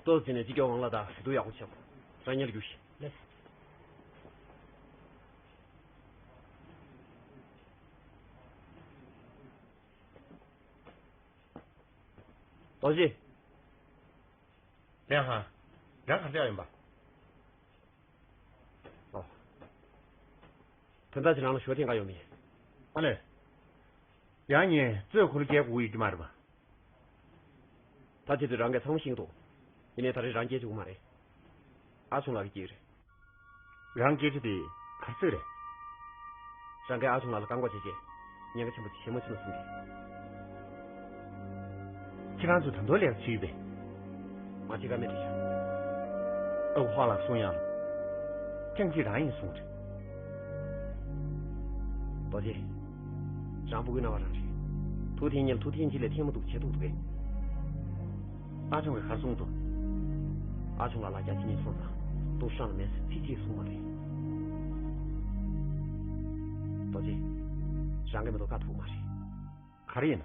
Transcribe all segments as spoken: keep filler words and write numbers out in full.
ཏོག་ཙམ་ནས་ཅི་སྐྱོ་དབང་ལ་དང་ཞུ་གཏུག་ཡག་པོ་བྱེད། རང་ཉལ་རྒྱུ་ཞིག་ལེ། རྡོ་རྗེ། ལན་ཧ། རང་ག་ཚོད་ཡོད་པ། ཨོ། དོན་དག་ཅིག་རང་ལ་ཞུ་ཐེངས་ག་ཡོང་མིན། ཨ་ལས། ཡང་ཉིན་གཙོས་ཁུར་རྒྱལ་དགོས་ཡོད་ཀྱི་མ་རེད་པ། ད་དེ་དུས་རང་གིས་ཚང་མ་ཤེས་ཀྱི་འདུག་ཡིན་ནའི་ད་རེས་རང་སྐད་ཆ་དགོས་མ་རེད། ཨ་ཆུང་ལགས་ཀྱིས་སྐྱེལ་རེད། རང་སྐད་ཆ་དེ་ག་ཚོད་རེད། རང་གིས་ཨ་ཆུང་ལགས་ལ་བཀག་འགོག་བྱས་རྗེས་ཉེན་ཁ་ཆེན་པོ་དེ་ཞེ་མ་ཆེ་ན་གསུང་གི། ཁྱེད་རང་ཚོ་ད་དུང་ལས་ཀ་བྱེད་ཡོད་པས། མ་བྱེད་ཀ་མེད་རེད་ཤག་ཨ་ཁུ་ཧྭ་ལགས་གསུང་ཡག་ལ། ཐེངས་གཅིག་རང་ཡིན་གསུངས་རེད། རྡོ་རྗེ། རང་ཕྲུ་གུའི་རྣ་བ་རང་རེད། ཐུག་ཐེངས་གཉིས་ལ་ཐུག་ཐེངས་གཅིག་ལས་ཐེངས་མ་གཏུགས་བྱེད་ཐུབ་འདུག་གས། ཨ་ཆུང་གིས་ག་རེ་གསུངས་འདུག་ཨ་ཆུང་ལགས་ལ་རྒྱ་ཆེ་ཉིན་སོང་ཙང་ཏུའུ་ཧྲན་ལ་མེད་ཟེར་ཚིག་གཅིག་གསུངས་མ་རེད། རྡོ་རྗེ། རང་གིས་མི་འདུག་བཀག་ཐུབ་མ་རེད། ག་རེ་ཡིན་ན།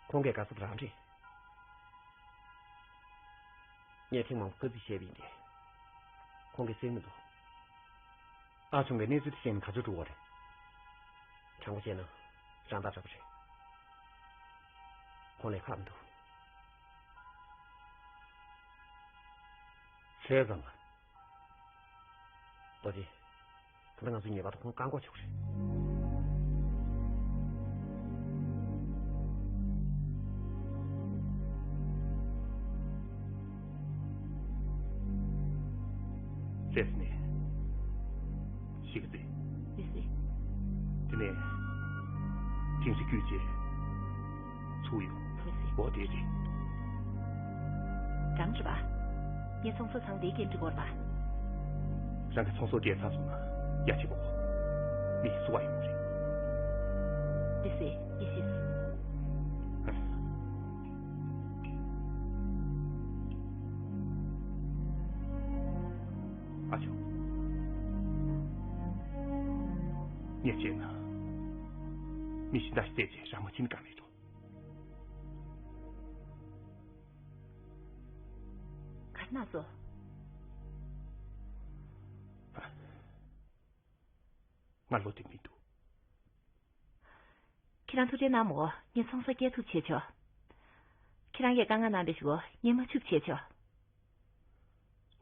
ཁོང་གིས་དགའ་ས་དེ་རང་རེད། ངས་ཐེངས་མང་པོ་བཀའ་འདྲི་བྱས་པ་ཡིན་ཏེ། ཁོང་གིས་གསན་མི་འདུག་ཨ་ཆུང་གིས་གནས་ཚུལ་དེ་ཤེས་ནས་ག་ཚོད་འགྲོ་བ་རེད། དྲང་པོ་བཤད་ན་རང་ཐག་ཆོད་པ་རེད། ཁོང་ལ་ཁག་མི་འདུག་བྱས་ཙང་། རྡོ་རྗེ། ད་ལྟ་ང་ཚོས་ངེས་པར་དུ་ཁོང་བཀག་འགོག་བྱེད་དགོས་རེད། ལྷས་ནས་ཤི་གི་ཚེ། མི་སྲིད། དེ་ནས་དེང་རི་རྒྱུད་བཅས་ཚུགས་ཡོང་། མི་སྲིད། འོ་དེ་རེད། གྲང་རེད་པ། ངས་ཚོང་ཟོག་ཚང་དེ་སྐྱེལ་འགྲོ་དགོས་རེད་པ། རང་གི་ཚོང་ཟོག་སྐྱེལ་ཚར་སོང་ན་ཡ་བྱེད་པ་གོ། མི་སུ་བ་ཡོང་རེད། མི་སྲིད། མི་སྲིད། ཨ་ཅོ། ངས་བྱས་ན། མི་གཞན་དག་བལྟས་བྱས་རང་མ་ཕྱིན་ག་མེད་དོ། ག་རེ་གནང་སོང་། ང་བློ་གཏད་མི་འདུག་ཁྱེད་རང་ཐུགས་ཁྲལ་གནང་མོ། ངས་ཚོང་ཟོག་སྐྱེལ་ཐུབ་བྱས་ཆོག་ཁྱེད་རང་གིས་དཀའ་ངལ་གནང་བའི་ཞུ་ངས་མ་ཆུབ་བྱས་ཆོག་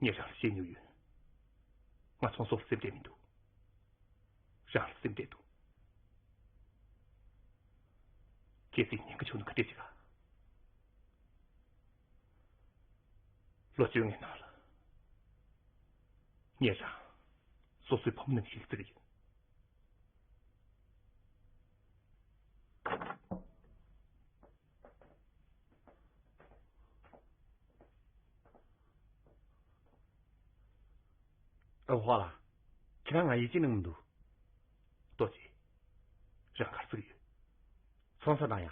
ངས་རང་ལ་བཤད་མྱོང་ཡོད། ང་ཚོང་ཟོག་ལ་སེམས་ཁྲལ་མི་འདུག་རང་ལ་སེམས་ཁྲལ་འདུག་གལ་སྲིད་ཉེན་ཁ་བྱུང་ན་ག་འདྲས་བྱེད་ག་ལོ་བཅོ་ལྔའི་ནང་ལ་ངས་རང་སོ་སོའི་བུ་མོ་ནང་བཞིན་བརྩི་གི་ཡིན། ཨ་ཁུ་ཧྭ་ལགས། ཁྱེད་རང་ང་ཡིད་ཆེས་གནང་མི་འདུག་རྡོ་རྗེ། རང་ག་རེ་ཟེར་གི་ཡོད། ཚོང་ཟོག་གནང་ཡ།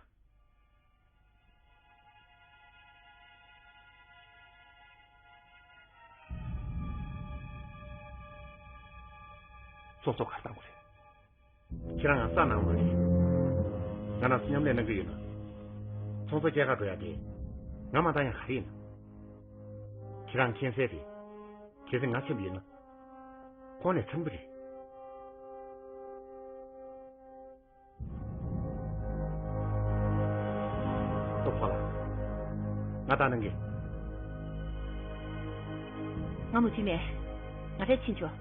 ཚོང་ཟོག་ག་རེ་གནང་དགོས་རེད། ཁྱེད་རང་ང་ས་གནང་མ་རེད། ང་རང་ཚོ་མཉམ་ལས་གནང་གི་ཡོད་ན། ཚོང་ཟོག་སྐྱེལ་ག་འགྲོ་ཡ་དེ། ང་མ་བཏང་ཡ་ག་རེ་ཡིན། ཁྱེད་རང་མཁྱེན་གསལ་རེད། གལ་སྲིད་ང་ཆེན་པོ་ཡིན་ན། ཁོང་ནས་ཚང་གི་རེད། ཨ་ཁུ་ཧྭ་ལགས། ང་ད་གནང་གི། ང་མུ་མཐུད་མེད། ང་རས་ཕྱིན་ཆོག་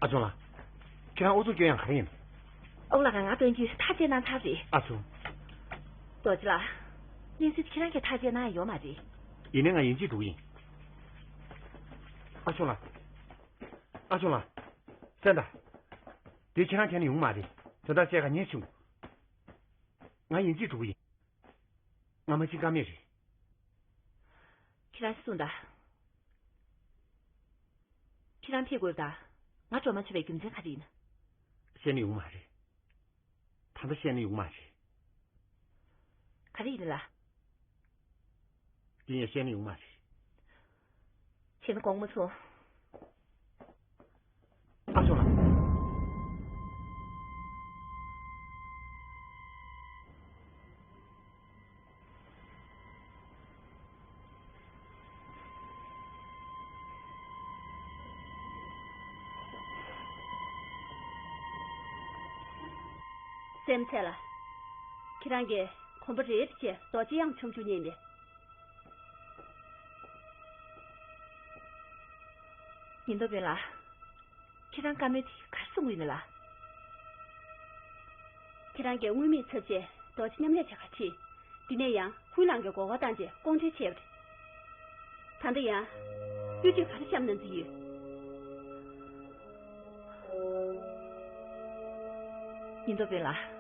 ཨ་ཆུང་ལགས། ཁྱེད་རང་ཨུ་ཚུགས་སྐྱོན་ཡང་ག་རེ་ཡིན། ཨོ་ལགས། ང་སྟོན་རྒྱུ་ཐག་བཅད་གནང་ཚར་རེད། ཨ་ཆུང་། རྡོ་རྗེ་ལགས། གནས་ཚུལ་ཁྱེད་རང་གིས་ཐག་བཅད་གནང་ཡ་ཡོད་མ་རེད། ཡིན་ནའི་ང་ཡིན་གཅིག་འགྲོ་གི་ཡིན། ཨ་ཆུང་ལགས། ཨ་ཆུང་ལགས། གསན་དང་། དེ་ཁྱེད་རང་གིས་ནི་ཡོང་མ་རེད། དོན་དག་བཤད་ག་ཉེན་ཆེ་འདུག་ང་ཡིན་གཅིག་འགྲོ་གི་ཡིན། ང་མ་ཕྱིན་ཀ་མེད་རེད། ཁྱེད་རང་གསུངས་དང་། ཁྱེད་རང་ཕེབས་དགོས་དང་། ང་འགྲོ་མ་ཆོག་པའི་རྒྱུ་མཚན་ག་རེ་ཡིན། བཤད་ནི་ཡོང་མ་རེད། ད་ལྟ་བཤད་ནི་ཡོང་མ་རེད། ག་རེ་ཡིན་ལ། འདི་ཡང་བཤད་ནི་ཡོང་མ་རེད། བྱས་ན་དགོངས་མ་ཚོམས། ཨ་ཅོ་ལགས། སེམས་ཚེ་ལ། ཁྱེད་རང་གིས་གོམ་པ་རེ་རེ་བྱས་རྡོ་རྗེ་གཡང་མཆོང་རྒྱུ་ཉན་ནས། ཉིན་ཐོ་བོན་ལགས། ཁྱེད་རང་བཀའ་མོལ་དེ་ག་རེ་གསུང་གི་ཡོད་ན་ལགས། ཁྱེད་རང་གིས་དངུལ་མེད་ཚབ་བྱས་རྡོ་རྗེ་མཉམ་ལས་བྱེད་ག་ཁྲིད། དེ་ནས་ཡང་ཧུའེ་ལང་གི་མགོ་སྐོར་བཏང་རྗེས་ལྐོག་འབྲེལ་བྱས་པ་རེད། ད་ལྟ་ཡང་། གཡོ་ཇུས་ག་རེ་བཤམས་གནང་རྩིས་ཡོད། ཉིན་ཐོ་བོན་ལགས།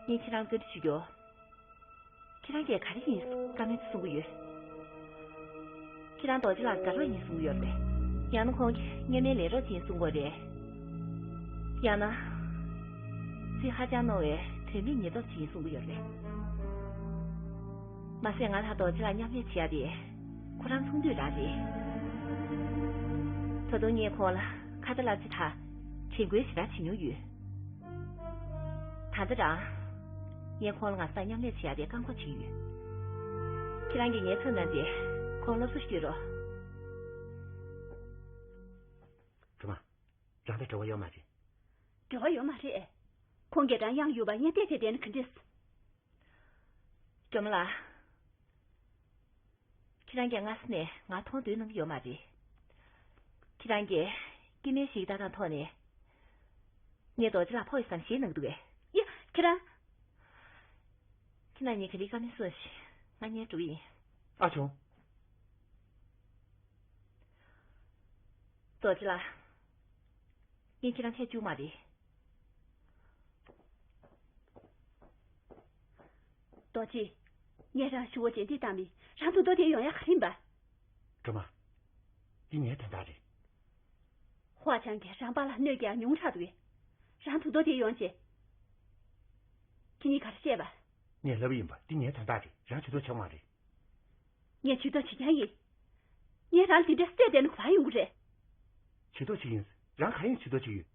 ངས་ཁྱེད་རང་ལ་བཀའ་འདྲི་ཞུ་རྒྱུ། ཁྱེད་རང་གིས་ག་རེ་ཡིན་བཀའ་མོལ་དེ་གསུང་གི་ཡོད། ཁྱེད་རང་རྡོ་རྗེ་ལགས་དགའ་རོགས་ཡིན་གསུང་གི་ཡོད་རེད། ཡང་ན་ཁོང་གི་མཉམ་མེད་ལས་རོགས་ཅིག་ཡིན་གསུང་གི་ཡོད་རེད། ཡང་ན། རྩིས་ཧ་ཅང་རྣོ་བའི་དོན་མེད་ཉེས་རྡོག་ཅིག་ཡིན་གསུང་གི་ཡོད་རེད། མ་ཟད་ང་ལ་རྡོ་རྗེ་ལགས་མཉམ་ལས་བྱེད་ཡ་དེ་ཁོ་རང་ཚོགས་འདུ་རང་རེད། ད་དུང་ངས་ཁོང་ལ་ཁ་ཏ་ལབ་རྩིས་དང་དྲན་སྐུལ་ཞེ་དྲག་བྱེད་མྱོང་ཡོད། ད་ལྟ་རང་། ངས་ཁོང་ལ་ང་ཚོ་དང་མཉམ་ལས་བྱེད་ཡ་དེ་བཀག་འགོག་བྱེད་ཀྱི་ཡོད། ཁྱེད་རང་གིས་ངའི་ཚབ་གནང་སྟེ་ཁོང་སློབ་གསོ་ཞིག་སྤྲད་རོགས། སྒྲོལ་མ། རང་དང་འབྲེལ་བ་ཡོད་མ་རེད། འབྲེལ་བ་ཡོད་མ་རེད། ཁོང་གིས་རང་གཡང་གཡུགས་པ་ངས་བལྟས་བྱས་བསྡད་ན་ག་འདྲས། སྒྲོལ་མ་ལགས། ཁྱེད་རང་གིས་སྔ་ས་ནས་ང་མཐོང་འདོད་གནང་གི་ཡོད་མ་རེད། ཁྱེད་རང་གིས་སྐྱེ་དམན་ཞིག་ལྟ་སྟངས་ཐོག་ནས་ངས་རྡོ་རྗེ་ལགས་ཕོག་ཡོད་བསམ་ཞེད་གནང་གི་འདུག་གས། ཡ། ཁྱེད་རང་། ཁྱེད་རང་གཉིས་ཀ་ནས་བཀའ་མོལ་གསུངས་ཤིག་ང་ཉལ་འགྲོ་གི་ཡིན། ཨ་ཆུང་། རྡོ་རྗེ་ལགས། ངས་ཁྱེད་རང་འཐད་བཅུག་མ་རེད། རྡོ་རྗེ། ངས་རང་ཞུ་བ་རྗེས་འདེད་བཏང་མིན་རང་དུ་རྡོ་དེ་ཡོང་ཡ་ག་རེ་ཡིན་པ། སྒྲོལ་མ། འདི་ངའི་དོན་དག་རེད། ཧྭ་ཅང་གིས་རང་པཱ་ལགས་གནོད་སྐྱེལ་ཉུང་དྲགས་འདུག་གས། རང་དུ་རྡོ་དེ་ཡོང་རྗེས། ཁྱེད་གཉིས་ག་རེ་བཤད་པ། ངས་ལབ་པ་ཡིན་པ་འདི་ངའི་དོན་དག་རེད། རང་ཇུས་གཏོགས་བྱེད་དགོས་མ་རེད། ངས་ཇུས་གཏོགས་བྱེད་མཁན་ཡིན། ངས་རང་ལ་དེ་འདྲ་བསད་བསྡད་ན་ག་པར་ཡོང་གི་རེད། ཇུས་གཏོགས་བྱེད་ཀྱི་ཡིན། རང་ག་རེ་ཡིན་ཇུས་གཏོགས་བྱེད་ཀྱི་ཡོད།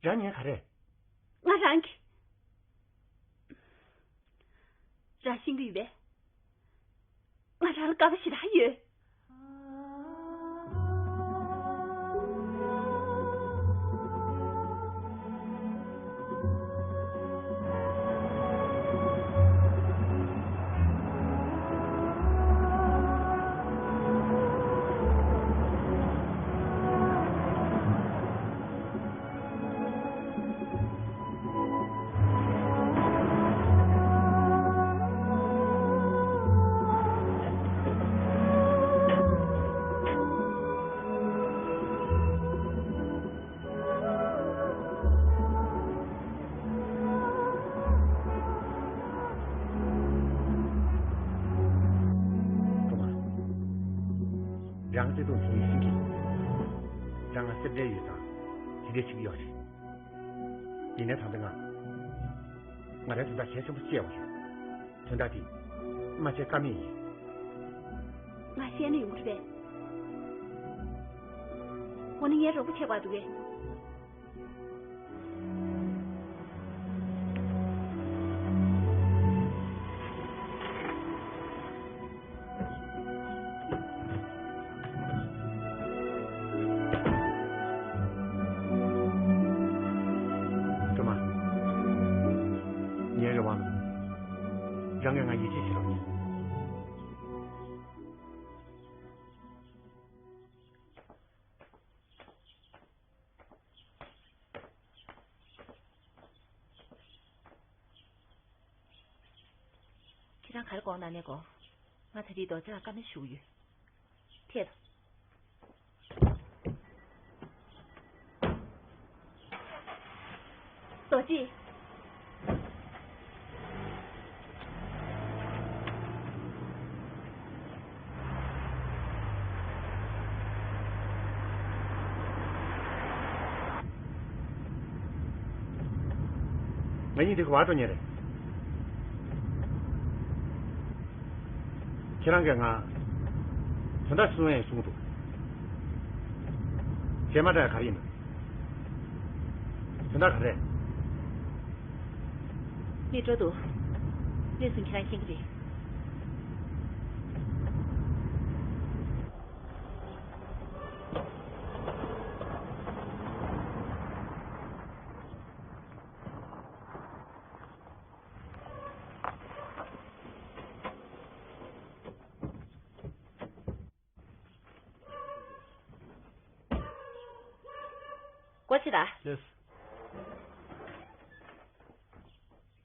རང་ཉན་ག་རེ། ང་རང་གི། རང་ཤེས་ཀྱི་ཡོད་པས། ང་རང་ལ་དགའ་པོ་ཞེ་དྲག་ཡོད། སྒྲོལ་མ། རང་བརྩེ་དུང་ཞིག་ཤིང་གི། རང་ང་སེམས་ཁྲལ་ཡོད་ཙང་དེ་འདྲས་བྱེད་ཀྱི་ཡོད་རེད། ཡིན་ནའི་ད་ལྟ་ང་། ང་རའི་དོན་དག་གལ་ཆེན་པོ་ཅིག་ཡོད་རེད། དོན་དག་དེ། རྨ་བྱའི་ཀ་མེད་ཡིན། ང་བཤད་ན་ཡོང་གི་རེད་པས། འོ་ན་ངའི་རོགས་པ་བྱེད་དགོས་འདུག་གས། སྒྲོལ་མ། ངའི་རེ་བ། རང་གིས་ང་ཡིད་ཆེས་བྱེད་རོགས་གྱིས། ཁྱེད་རང་ག་རེ་དགོངས་ན་ནས་དགོངས། ང་ད་རེས་རྡོ་རྗེ་ལ་བཀའ་མོལ་ཞུ་གི་ཡོད། ཐད། རྡོ་རྗེ། ང་གཉིས་འདི་ག་བར་འགྲོ་མཁན་རེད། ཁྱེད་རང་གིས་ང་། དོན་དག་གསུང་ཡས་གསུང་འདུག་རྗེས་མ་འདྲ་ག་རེ་ཡིན་ནམ། དོན་དག་ག་རེ་རེད། མེ་ཊྲོ་འདུག། སླེབས་སོང་། ཁྱེད་རང་མཁྱེན་གྱི་རེད། སྒོ་ཕྱེ་དང་། ལགས་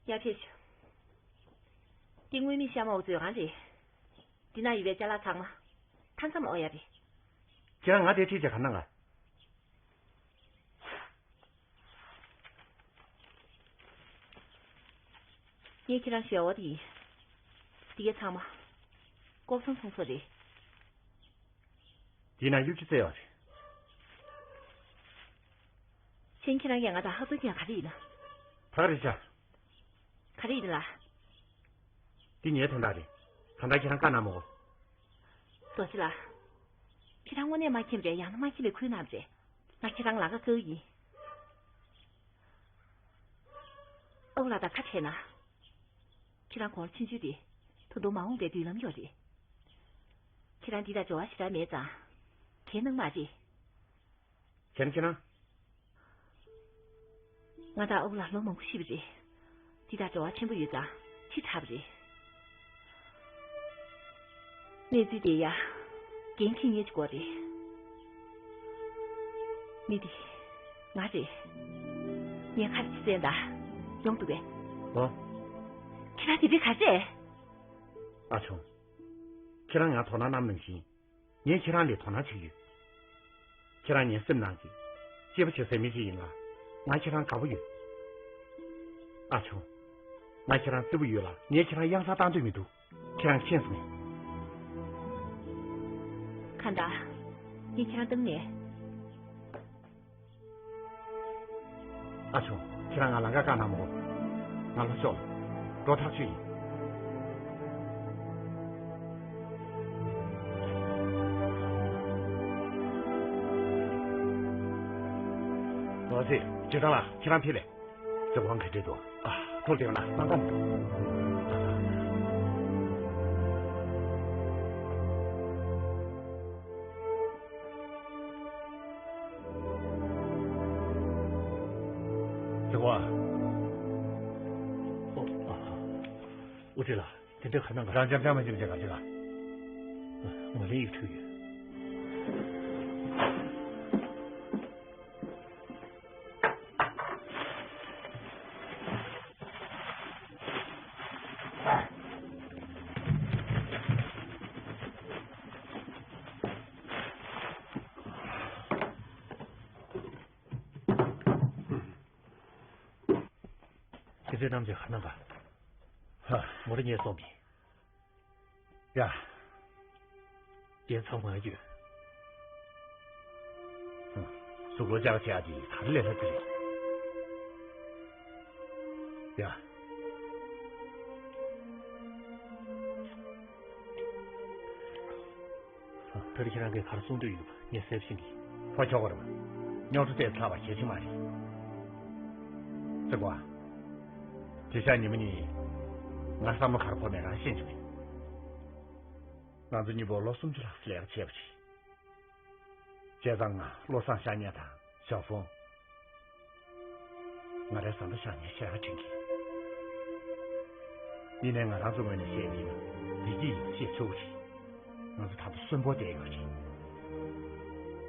སོ། ཡར་ཕེབས་ཤོག། འདི་དངུལ་མེད་ཤ་མོག་མཛོད་ཁང་རེད། འདི་ན་ཡོད་པའི་ཅ་ལག་ཚང་མ་མཐའ་མཚམས་ཨོ་ཡ་རེད། ཁྱེད་རང་ང་དེ་ཁྲིད་བྱས་ག་ན་ང་། ངས་ཁྱེད་རང་ཞུ་ཡ་འོ་དེ་ཡིན། འདི་གའི་ཚང་མ་ལྐོག་ཚོང་ཚོང་ས་རེད། དེའི་ནང་གཡུ་ཅི་བཙལ་ཡོད་རེད། མཚན་ཁྱེད་རང་གིས་ང་དང་ཧ་ཚོད་ཀྱང་ག་རེ་ཡིན་ན། ད་ག་རེ་བྱ། ག་རེ་ཡིན་ལ། འདི་ངའི་དོན་དག་རེད། གང་ལྟར་ཁྱེད་རང་བཀའ་གནང་མ་དགོས། རྡོ་རྗེ་ལགས། ཁྱེད་རང་དངོས་གནས་མ་མཁྱེན་པས་ཡང་ན་མ་མཁྱེན་པས་ཁུལ་གནང་རེད། ང་ཁྱེད་རང་ལ་ཁ་བཀའ་ཡིན། ཨོ་ལ་དང་ཁ་བྲལ་ན། ཁྱེད་རང་གོང་ལ་ཕྱིན་ཚུལ་དེ་ད་དུང་མ་འོངས་པའི་མདུན་ལམ་ཡོད་རེད། ཁྱེད་རང་འདི་དང་འབྲེལ་བ་ཞེ་དྲག་མེད་ཙང་། གལ་གནང་མ་རེད། གལ་ཁྱེད་རང་། ང་དང་ཨོ་ལ་ལོ་མང་པོ་ཤི་བ་རེད། འདི་དང་འབྲེལ་བ་ཆེན་པོ་ཡོད་ཙང་ཁྲི་ཕྲག་པ་རེད། གནས་ཚུལ་དེ་ཡ། འགན་འཁྱེར་མཁན་ཅིག་དགོས་རེད། མི་དེ། ང་རེད། ངས་ཁ་ཅིག་བཙལ་ད། ཡོང་འདུག་གས། ཨོ། ཁྱེད་རང་དེ་འདྲའི་ག་རེ་རེད། ཨ་ཆུང་། ཁྱེད་རང་ང་དོ་སྣང་གནང་ནང་བཞིན། ངས་ཁྱེད་རང་ལ་དོ་སྣང་བྱེད་ཀྱི་ཡོད། ཁྱེད་རང་ངའི་སེམས་ནང་གི་གཅེས་པོ་བྱེད་སའི་མི་ཞིག་ཡིན་ལ། ང་ཁྱེད་རང་དགའ་པོ་ཡོད། ཨ་ཆུང་། ང་ཁྱེད་རང་བརྩེ་པོ་ཡོད་ལ། ངས་ཁྱེད་རང་གཡང་སར་བཏང་འདོད་མི་འདུག། ཁྱེད་རང་མཁྱེན་སོང་ངས། གང་ལྟར། ངས་ཁྱེད་རང་བཏང་ནས། ཨ་ཆུང་། ཁྱེད་རང་ང་ལམ་ཁ་བཀག་གནང་མ་དགོས། ང་ལྷོ་ཕྱོགས་ལ་འགྲོ་ཐག་ཆོད་ཡིན། ལོ་ཚེ། ཅི་ལྟར་ལ་ཁྱེད་རང་ཕེབས་པས། ཚེ་དབང་ག་འདྲས་འདུག། ཨ། ཐུགས་བདེ་བ་ན་སྣང་ག་མི་འདུག། ཚེ་དབང་། ཨོ། ཨ། ཨུ་ཁྲི་ལགས། དེ་འདྲ་ག་ན་ག་རང་འཇམ་འཇམ་མ་འཇམ་འཇམ་ག་ཅི་ག་ངོས་ལེན་ཡིག་འཕྲུལ་ཡོད། དེ་ཚོའི་རྣམ་དཔྱོད་ག་ན་ག་ཧ། མོ་རེ་ངས་སོང་མིན། ཡ། རྒྱན་ཚང་མ་ཡོད། ཧུམ། གཟུགས་ལོ་ལྕགས་བྱེད་ཡ་དེ་ག་རེ་ལས་སླ་རྩི་རེད། ཡ། ད་རེས་ཁྱེད་རང་གིས་ག་རེ་གསུང་འདོད་ཡོད་པ་ངས་གསལ་པོ་ཤེས་ཀྱི། ཕོ་ཁྱོ་གར་རྙོག་དྲ་དེ་ཚ་བ་ཞེ་ཆེ་མ་རེད། ཙི་གོ། དེ་ཤག་ཉི་མ་གཉིས། ང་བསམ་བློ་ག་རེ་འཁོར་མེད་རང་ཤེས་ཀྱི་མེད། ང་ཚོ་གཉིས་པོ་ལོ་སུམ་ཅུ་ལྷག་ཙམ་ལས་ཀ་བྱས་པ་རེད། བྱས་ཙང་ང་བློ་བཟང་ཤ་ཉེ་དང་ཞའོ་ཧྥུང་། ང་རའི་བཟའ་ཟླ་ཤ་ཉེ་ཤ་ཡ་དྲན་གྱི། ཡིན་ནའི་ང་རང་ཚོ་ངོས་ནས་བཤད་པ་ཡིན་ན་བདེ་སྐྱིད་ཡིན་ཞེས་ཚོར་གྱི། ང་ཚོ་ད་ལྟ་གསོན་པོར་བསྡད་ཡོད་རེད།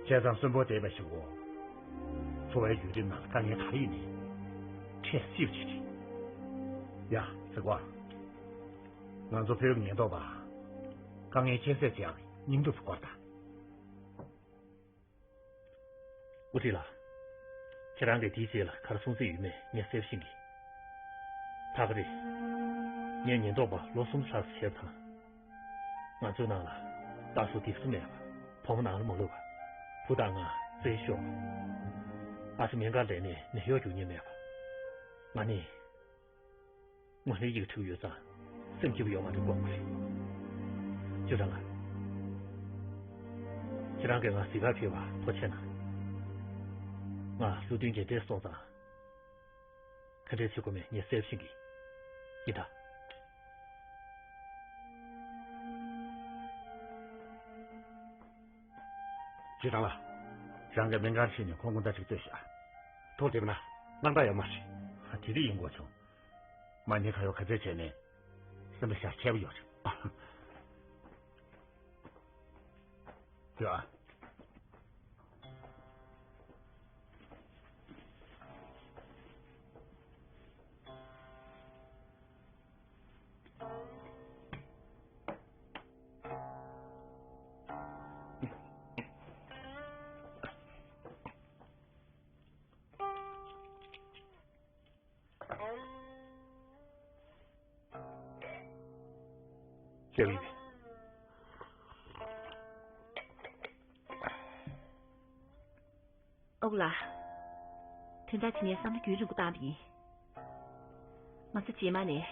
བྱས་ཙང་གསོན་པོར་བསྡད་པ་ཞིག་གོ། འཚོ་བའི་བརྒྱུད་རིམ་ནང་དཀའ་ངལ་ག་རེ་ཡིན་ནའི་འཕྲད་སྲིད་པ་ཅིག་རེད། ཡ། ཟེར་གོ། ང་ཚོ་བོད་ཉེན་རྟོག་པ་དཀའ་ངལ་ཁྱད་བསད་བྱེད་ཡག་སྙིང་སྟོབས་སྐོར་དང་། ཨུ་ཁྲི་ལགས། ཁྱེད་རང་གིས་དེའི་རྗེས་ལ་ག་རེ་གསུང་རྩིས་ཡོད་མེད་ངས་གསལ་པོ་ཤེས་ཀྱི། ད་ག་རེད། ངས་ཉེན་རྟོག་པ་ལོ་གསུམ་ལྷག་ཙམ་བྱས་པ་དང་། ང་ཚོའི་ནང་ལ་བདག་སོ་སྡིག་སོ་མེད་པ། བུ་མོ་ནང་ལ་མ་ལུས་པ། བུ་དང་ང་བཙན་ཤོར། ཨ་ཅེ་མེ་མགར་ལས་གནས་ནད་གཡོག་རྒྱུག་མཁན་མེད་པ། ང་ནི། ངོས་ནས་ཡིག་འབྲི་གི་ཡོད་ཙང་སེམས་སྐྱིད་པོ་ཡོད་མ་རེད་དགོངས་པ་རེད། ཅུ་ཀྲང་ལགས། ཁྱེད་རང་གིས་ང་གཟིགས་གར་ཕེབས་པར་ཐུགས་རྗེ་གནང་། ང་ལྷུ་སྟོན་གྱིས་འདྲེ་སོང་ཙང་། ག་འདྲས་བྱེད་དགོས་མིན་ངས་གསལ་པོ་ཤེས་ཀྱི་ཡིན་ད། ཅི་དང་ལ། རང་གི་སྨན་ཁང་ཕྱིན་ནས་ཁོང་སྐུ་ཟླ་གཅིག་ལྟོས་ཤག་ཐུགས་བདེ་པ་ན་དངངས་སྐྲག་ཡོད་མ་རེད། ཧ། དེ་འདྲ་ཡིན་དགོས་བྱུང་། མ་ཉེས་ཁ་གཡོག་ག་ཚད་བྱས་ནས་སེམས་པ་ཤ་ཁྱད་པོ་ཡོད་རེད། ཡོད་ཨ། ལྕགས་ཡིན། ཨོ་ལགས། དོན་དག་དེ་ངས་བསམ་བློ་རྒྱུན་རིང་པོ་བཏང་བ་ཡིན། ང་ཚོ་རྗེས་མ་ནས་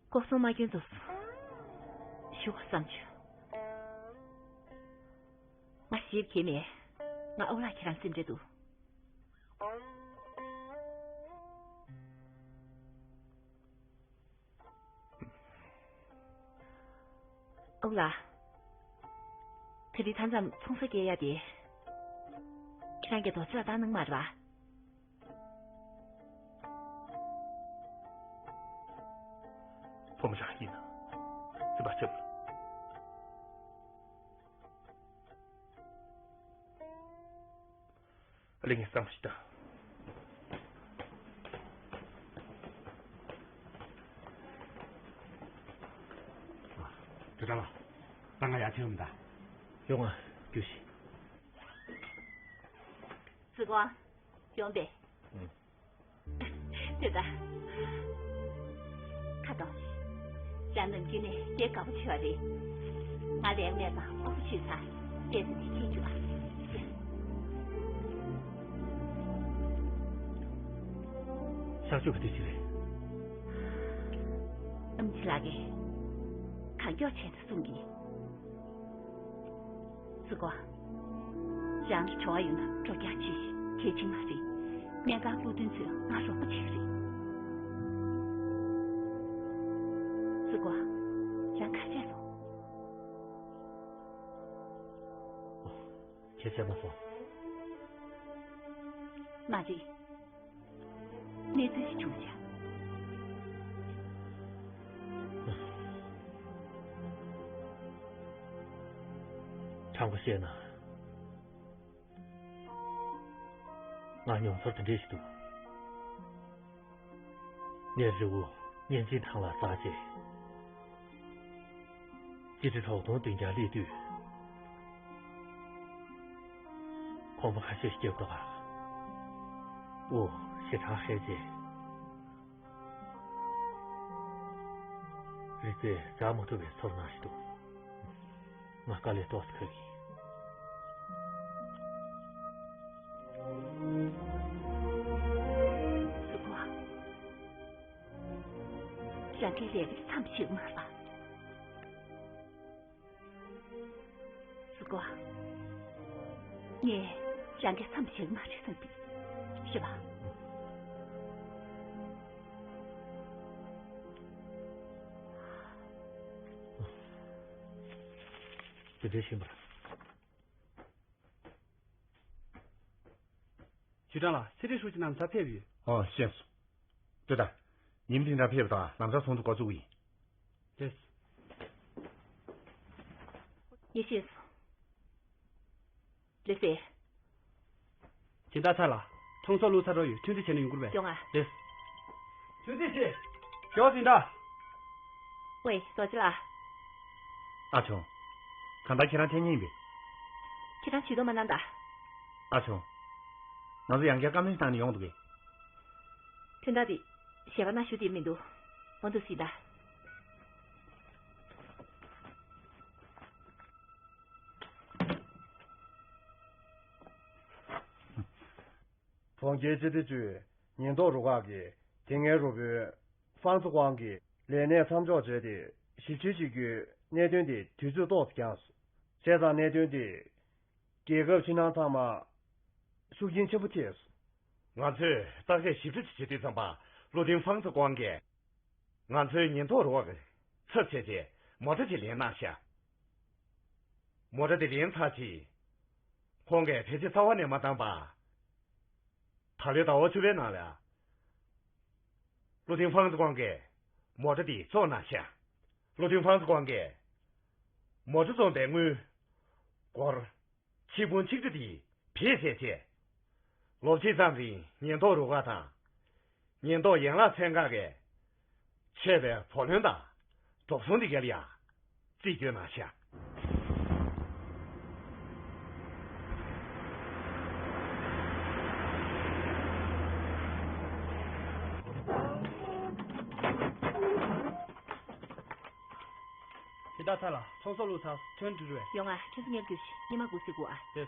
ལྐོག་ཟ་མ་སྐྱོན་ཚོ་ཞུ་བ་བསམ་བྱུང་། ང་ཞེ་པོ་གྱེས་མེད། ང་ཨོ་ལགས་ཁྱེད་རང་སེམས་ཁྲལ་འདུག་ཨོ་ལགས། དེ་རིང་མཐའ་མཚམས་ཚོང་ས་བརྒལ་ཡ་དེ། ཁྱེད་རང་གིས་རྡོ་རྗེ་ལ་བཏང་གནང་མ་རེད་པ། བུ་མོ་རང་ཡིན་ན་སེམས་པ་ཆེ་བ། ལས་ངན་བསམ་ཞིག་ད། དེ་འདྲ་ལ། ད་ང་ཡར་ཐོན་མི་ད། ཡོང་ང་རྒྱུ་ཞིག་ཙི་གོ། ཡོང་པས། ཨང་། དེ་ད། ཁ་དོག་རང་ནམ་རྒྱུན་ནས་སྐད་དགའ་པོ་བྱོས་རེད། ང་ལས་མེད་པ་ཨོ་པོ་བྱོས་ཚར། དེ་ཚོ་དེ་ཁྱེད་རྒྱུ་ཨ། ཤག་ཆུ་ག་དུས་ཅི་རེད། ཨམ་ཆི་ལགས་ཀྱིས་གང་མགྱོགས་བྱས་ན་གསུང་གི། ཙི་གོ། རང་ལ་བྲོ་བ་ཡོད་ན་འགྲོ་རྒྱག་ཅིག་གལ་ཆེན་མ་རེད། སྨན་ཁང་ལྷུག་སྟོན་ཚོས་ང་རོགས་པ་བྱེད་ཀྱི་རེད། ཙི་གོ། རང་ག་བྱས་སོང་། ཁྱེད་བྱས་མ་སོང་། མ་རེད། གནས་ཚུལ་ཞིག་བྱུང་བྱ། དྲང་པོ་བཤད་ན། ང་མྱོང་ཚོར་དེ་འདྲས་ཞིག་འདུག་ངའི་རི་བོ་གཉན་ཆེན་ཐང་ལ་བཙགས་རྗེས། སྤྱི་ཁྲི་དྲུག་སྟོང་བདུན་བརྒྱ་སླེབས་དུས། ཁོང་པ་ཁ་ཤས་སྐྱེ་དགོས་པ། དབུགས་ཞེ་དྲག་ཧད་རྗེས། རི་རྩེ་འཛེག་མ་ཐུབ་པའི་ཚོར་སྣང་ཞིག་འདུག་ང་དཀའ་ལས་ཏོག་ཙམ་ཁག་གི། ཙི་གོ། རང་གི་ལས་ཀ་མཚམས་བཞག་མ་པ། ཙི་གོ། ངས་རང་གི་མཚམས་བཞག་མ་རེད་བསམ་གི། རེད་པ། དེ་འདྲ་ཞིག་མ། ཞུ་ཀྲང་ལགས། ཚེ་རིང་ཧྲུའུ་ཅི་ནམ་ཟླ་ཕེབས་ཡོད། ཨོ། ཤེས་སོང་། ལྟོས་དང་། ཉིན་འདི་འདྲ་ཕེབས་དང་ལམ་སང་ཚོགས་འདུ་འགོ་བཙུགས་ཡིན། རེད། ངས་ཤེས་སོང་། ལགས་སེ། སྦྱིན་བདག་ཚར་ལ། ཚོང་ཟོག་བླུགས་ཚར་འགྲོ་ཡོད། ཐུགས་རྗེ་ཆེ་ན་ཡོང་གི་རེད་པས། ཡོང་ང་། རེད། ཐུགས་རྗེ་ཆེ། ཞོགས་སྦྱིན་བདག་ཝེ། རྡོ་རྗེ་ལགས། ཨ་ཆུང་། གང་ལྟར་ཁྱེད་རང་འཐེན་ངེས་ཡིན་པས། ཁྱེད་རང་ཇུས་གཏོགས་མ་གནང་ད། ཨ་ཆུང་། ང་ཚོ་ཡང་བསྐྱར་བཀའ་མོལ་བཏང་ནས་ཡོང་འདུག་གས། དོན་དག་འདི་ཞལ་པར་ནང་ཞུ་བསྡད་མི་འདུག་འོ་འདུག་སེ་ད། གྲོང་ཁྱེར་སྤྱི་བདེ་ཅུས་ཉེན་རྟོག་རུ་ཁག་གིས་དེ་སྔའི་རུ་དཔོན་ཧྥང་ཙི་ཝང་གི་ལས་གནས་མཚམས་འཇོག་བྱས་ཏེ་ཞིབ་དཔྱོད་བྱེད་རྒྱུའི་གནད་དོན་དེ་དུས་ཚོད་ཏོག་ཙམ་འགྱངས་སོང་། བྱས་ཙང་གནད་དོན་དེ་ རྒྱལ་ཁབ་ཕྱི་ནང་ཚང་མ་ཤུགས་རྐྱེན་ཆེན་པོ་ཐེབས་སོང་། ང་ཚོས་བརྟག་དཔྱད་ཞིབ་ཕྲ་ཅིག་བྱེད་དུས་ཙམ་པ། ལུའུ་ཏིང་ཧྥང་ཙི་ཀོང་གིས་ང་ཚོའི་ཉེན་རྟོག་རུ་ཁག་གི་ཚབ་བྱས་རྗེས་མོ་ཊ་ཅིག་ལེན་གནང་ཤག་མོ་ཊ་དེ་ལེན་ཚར་རྗེས། ཁོང་གིས་བེད་སྤྱོད་རྩ་བ་ནས་མ་བཏང་པར། ད་ལོའི་ཟླ་བ་བཅུ་པའི་ནང་ལ། ལུའུ་ཏིང་ཧྥང་ཙི་ཀོང་གིས་མོ་ཊ་དེ་བཙོངས་གནང་ཤག་ལུའུ་ཏིང་ཧྥང་ཙི་ཀོང་གིས་མོ་ཊ་བཙོངས་པའི་དངུལ་སྒོར་ཆིག་འབུམ་ཆིག་ཁྲི་དེ་བེད་སྤྱད་རྗེས། ལོ་གཅིག་ཙམ་རིང་ཉེན་རྟོག་རུ་ཁག་དང་། ཉེན་རྟོག་ཡན་ལག་ཚན་ཁག་གིས་ཆད་པའི་བུ་ལོན་དང་དོགས་ཟོན་དེ་ག་ལ་ཡང་རྩིས་སྤྲོད་གནང་ཤག་དེ་ལྟར་ཚར་ལ་ཚོང་ཟོག་བླུགས་ཚར། ཐོན་འགྲུལ་རེད། ཡོང་ང་། ཁྱོད་ཚོ་ཉེར་དགུ་ཤི་ཉི་མ་དགུ་སི་དགུ་ཨ། དེ།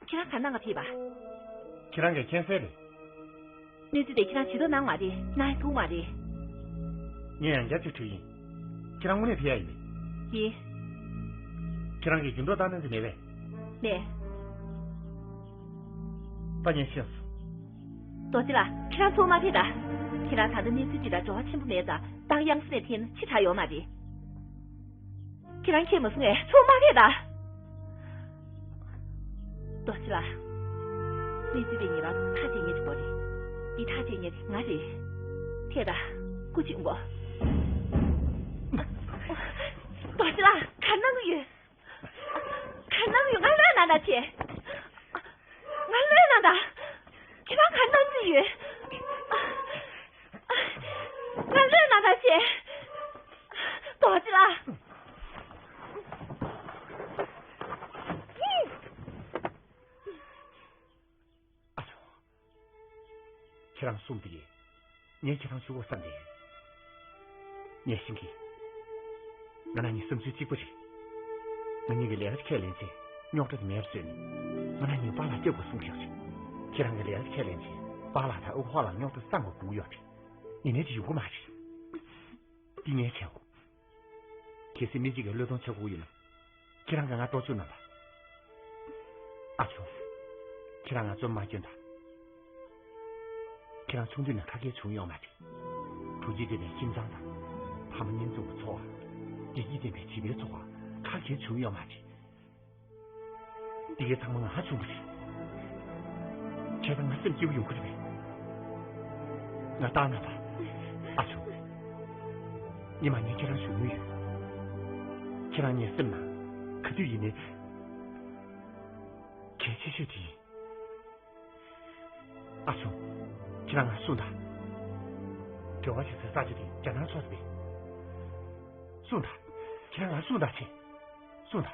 ཁྱེད་རང་ག་ནང་ག་ཕེབས་པ། ཁྱེད་རང་གིས་མཁྱེན་གསལ་རེད། གནས་ཚུལ་དེ་ཁྱེད་རང་ཇུས་གཏོགས་གནང་མ་རེད། གནང་ཐུབ་མ་རེད། ངས་ཡང་བསྐྱར་ཅིག་དྲིས་ཡིན། ཁྱེད་རང་དངོས་གནས་ཕེབས་ཡ་ཡིན་པས། ཡིན། ཁྱེད་རང་གིས་རྒྱུན་སྒྲོག་བཏང་གནང་གི་མེད་པས། མེད། ད་ངས་ཤེས་སོང་། རྡོ་རྗེ་ལགས། ཁྱེད་རང་ཚུར་མ་ཕེབས་དང་། ཁྱེད་རང་ད་ལྟ་གནས་ཚུལ་འདི་དང་འབྲེལ་བ་ཆེན་པོ་མེད་ཙང་། ཏང་ཡང་སི་ནས་ཕེབས་ན་ཕྱི་དྲགས་ཡོད་མ་རེད། ཁྱེད་རང་མཁྱེན་མ་སོང་ངས་ཚུར་མ་ཕེབས་དང་། རྡོ་རྗེ་ལགས། གནས་ཚུལ་དེ་ངེས་པར་དུ་ཐག་བཅད་མཁན་ཅིག་དགོས་རེད། འདི་ཐག་བཅད་མཁན་དེ་ང་རེད། ཐད་ད། སྐུ་མཁྱེན་གོ། རྡོ་རྗེ་ལགས། ག་གནང་གི་ཡོད། ག་གནང་གི་ཡོད། ང་ལོས་ན་ད་ཆེ། ང་ལོས་ན་ད། ཁྱེད་རང་ག་གནང་གི་ཡོད། ང་ལོས་ན་ད་ཆེ། རྡོ་རྗེ་ལགས། ཨ་ཅོ། ཁྱེད་རང་གསུངས་དེ། ངས་ཁྱེད་རང་ཞུ་དགོས་བསམ་གྱི་ཡོད། ངས་ཤེས་ཀྱི། ང་རང་གཉིས་བསམ་ཚུལ་གཅིག་པ་རེད། ང་གཉིས་ཀྱིས་ལས་ཀ་ཁས་ལེན་ཚེ་རྙོག་དྲ་དེ་མེད་པ་བཟོས་ནས། ང་རང་གཉིས་པཱ་ལགས་སྐྱོབ་དགོས་གསུངས་ཀྱི་ཡོད་རེད། ཁྱེད་རང་གིས་ལས་ཀ་ཁས་ལེན་ཚེ་པཱ་ལགས་དང་ཨ་ཁུ་ཧྭ་ལགས་རྙོག་དྲ་སངས་དགོས་དགོངས་ཡོད་རེད། ཡིན་ནའི་དེ་ཡོང་གི་མ་རེད། འདི་ངས་བྱས་འོ། གལ་སྲིད་མི་གཅིག་གིས་བློས་གཏོང་བྱེད་དགོས་ཡོད་ན། ཁྱེད་རང་གིས་ང་གཏོར་བཅུག་གནང་དང་། ཨ་ཅོ། ཁྱེད་རང་ང་ཚོར་མ་སྐྱོན་དང་། ཁྱེད་རང་ཆུང་དུས་ནས་ཁ་སྐད་བྱུང་ཡོད་མ་རེད། དྲོ་སྐྱིད་ལྡན་པའི་ཁྱིམ་ཚང་དང་། ཕ་མ་གཉེན་ཚང་གི་འཚོ་བ། བདེ་སྐྱིད་ལྡན་པའི་བྱིས་པའི་འཚོ་བ། ཁ་སྐད་བྱུང་ཡོད་མ་རེད། འདི་གའི་ཚང་མ་ང་བྱུང་བ་རེད། བྱས་ཙང་ང་སེམས་སྐྱིད་པོ་ཡོང་གི་རེད་པས། ང་ལྟ་ན་པ། ཨ་ཅོ། ཉི་མ་ངས་ཁྱེད་རང་ཞུ་མུས་ཡོད། ཁྱེད་རང་ངའི་སེམས་ནང་ག་དུས་ཡིན་ནའི་གལ་ཆེ་ཤོས་དེ་ཡིན། ཨ་ཅོ། ཁྱེད་རང་ང་གསུངས་དང་། འབྲེལ་བ་བྱེད་སའི་ས་ཆ་དེ་རྒྱ་ནག་ཕྱོགས་རེད་པས། གསུངས་དང་། ཁྱེད་རང་ང་གསུངས་དང་བྱས། གསུངས་དང་།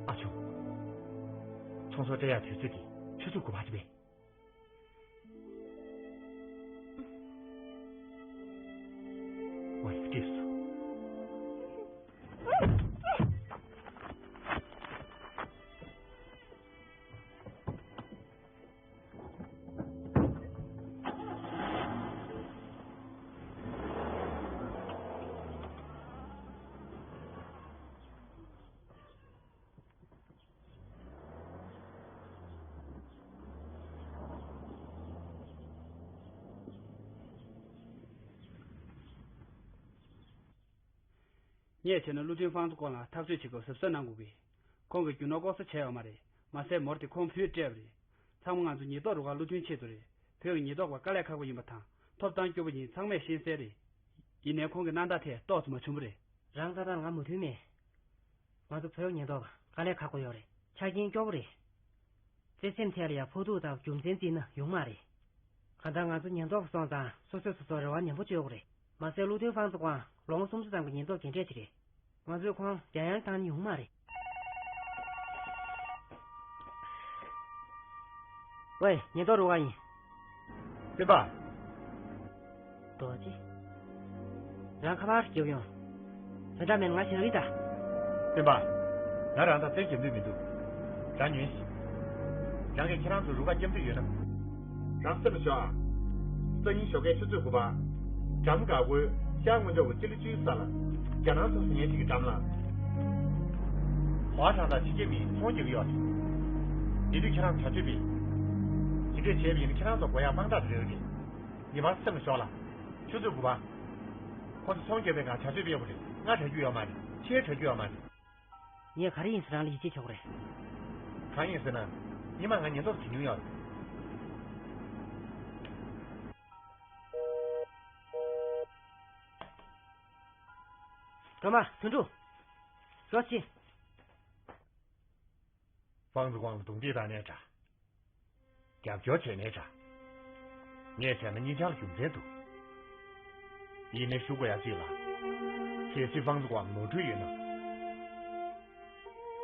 ཨ་ཅོ། ཚོང་ཟོག་སྤྲད་ཡག་དུས་ཚོད་དེ་ཆུ་ཚོད་དགུ་པ་རེད་པས། ང་ཡི་བཀྲེས་སོང་། ངས་བྱས་ན་ཀླུ་ལྡིང་ཧྥང་ཙི་ཀོང་ལ་ཐག་གཅོད་བྱེད་སྐབས་གཟབ་གཟབ་གནང་དགོས་ཀི། ཁོང་གིས་རྒྱུ་ནོར་ལྐོག་ཟ་བྱས་ཡོད་མ་རེད། མ་ཟད་མོ་ཊ་དེ་ཁོང་བུས་སྤྲད་པ་རེད། ཚང་མ་ང་ཚོ་ཉེན་རྟོག་རུ་ཁག་བློ་མཐུན་ཆེད་དུ་རེད། བོད་ཀྱི་ཉེན་རྟོག་པ་དཀའ་ལས་ཁག་པོ་ཡིན་པ་དང་ཐོབ་ཐང་སྐྱོ་པོ་ཡིན་ཚང་མས་ཤེས་གསལ་རེད། ཡིན་ནའི་ཁོང་གི་གནང་སྟངས་ཐད་རྟོགས་ཚོད་མ་བྱུང་བ་རེད། རང་ལྟ་སྟངས་ལ་ང་མོས་མཐུན་མེད། ང་ཚོ་བོད་ཉེན་རྟོག་པ་དཀའ་ལས་ཁག་པོ་ཡོད་རེད། ཆ་རྐྱེན་སྐྱོ་པོ་རེད། བརྩེ་སེམས་ཐད་ལ་ཡང་ཕོག་ཐུག་དང་རྒྱུ་མཚན་བརྩིས་ན་ཡོང་མ་རེད། གང་ལྟར་ང་ཚོ་ཉེན་རྟོག་པ་སོང་ཙང་སོ་སོས་སོ་སོར་རེ་བ་ནན་པོ་བཅོལ་དགོས་རེད། མ་ཟད་ཀླུ་ལྡིང་ཧྥང་ཙི་ཀོང་ལོ་ངོ་སུམ་ཅུ་ཙམ་གྱི་ཉེན་རྟོག་རྒན་གྲས་ཅིག་རེད། ང་ཚོས་ཁོང་རྒྱ་ཡན་ལ་བཏང་ན་ཡོང་མ་རེད། ཝེ། ཉེན་རྟོག་རུ་ཁག་ཡིན། སྤེན་པ། རྡོ་རྗེ། རང་ཁ་པར་རྒྱབ་ཡོང་། དོན་དག་མེད་ན་ང་ཞིག་རིག་ད། སྤེན་པ། ང་རང་དང་བཙན་རྒྱབ་འདོད་མི་འདུག་རང་ཉོན་ཞིག་རང་གིས་ཁྱེད་རང་ཚོ་རུ་ཁག་སྐྱོབ་འདོད་ཡོད་ན། རང་སེམས་ལ་ཞོག་ཨ། སང་ཉིན་ཞོགས་ཀའི་ཆུ་ཚོད་དགུ་པ། འགྲམ་འགག་སྒོའི་ཤར་ངོས་ཕྱོགས་ཀྱི་སྤྱི་ལེ་བཅུའི་ས་ལ། རྒྱ་ནག་ཚོ་ཟིན་ངེས་ཅིག་གི་འགྲམ་ལ། གོ་བ་གྲངས་དང་ཕྱི་རྒྱལ་མིས་ཚོང་རྒྱག་གི་ཡོད་རེད། དེ་དུས་ཁྱེད་རང་བྱ་སྤྱོད་སྤེལ། ཇི་འདྲས་བྱས་པ་ཡིན་ན་ཁྱེད་རང་ཚོ་དགོས་ཡག་དཔང་རྟགས་རེ་རེ་རེད། ངེས་པར་སེམས་ལ་ཞོག་ལ། ཆུ་ཚོད་དགུ་པ། ཁོ་ཚོ་ཚོང་རྒྱག་པའི་སྒང་བྱ་སྤྱོད་སྤེལ་དགོས་རེད། ང་དྲག་རྒྱུ་ཡོད་མ་རེད། ཁྱེད་དྲག་རྒྱུ་ཡོད་མ་རེད། ངས་ག་རེ་ཡིན་ཟེར་རང་ལ་ཡིད་ཆེས་བྱེད་དགོས་རེད། གང་ཡིན་ཟེར་ན། ཉི་མ་ང་ཉེན་རྟོག་བྱེད་མྱོང་ཡོད་རེད། སྒྲོལ་མ། དོན་གྲུབ། རོགས་བྱེད། ཧྥང་ཙི་ཀོང་ལ་རྡུང་རྡེག་བཏང་ནའི་འདྲ། རྒྱབ་སྐྱོར་བྱས་ནའི་འདྲ། ངས་བྱས་ན་གཉིས་ཆར་རྒྱུ་མཚན་འདུག་ཡིན་ནའི་ཞུ་དགོས་ཡ་གཅིག་ལ། གལ་སྲིད་ཧྥང་ཙི་ཀོང་ནོར་འཁྲུལ་ཡོད་ན།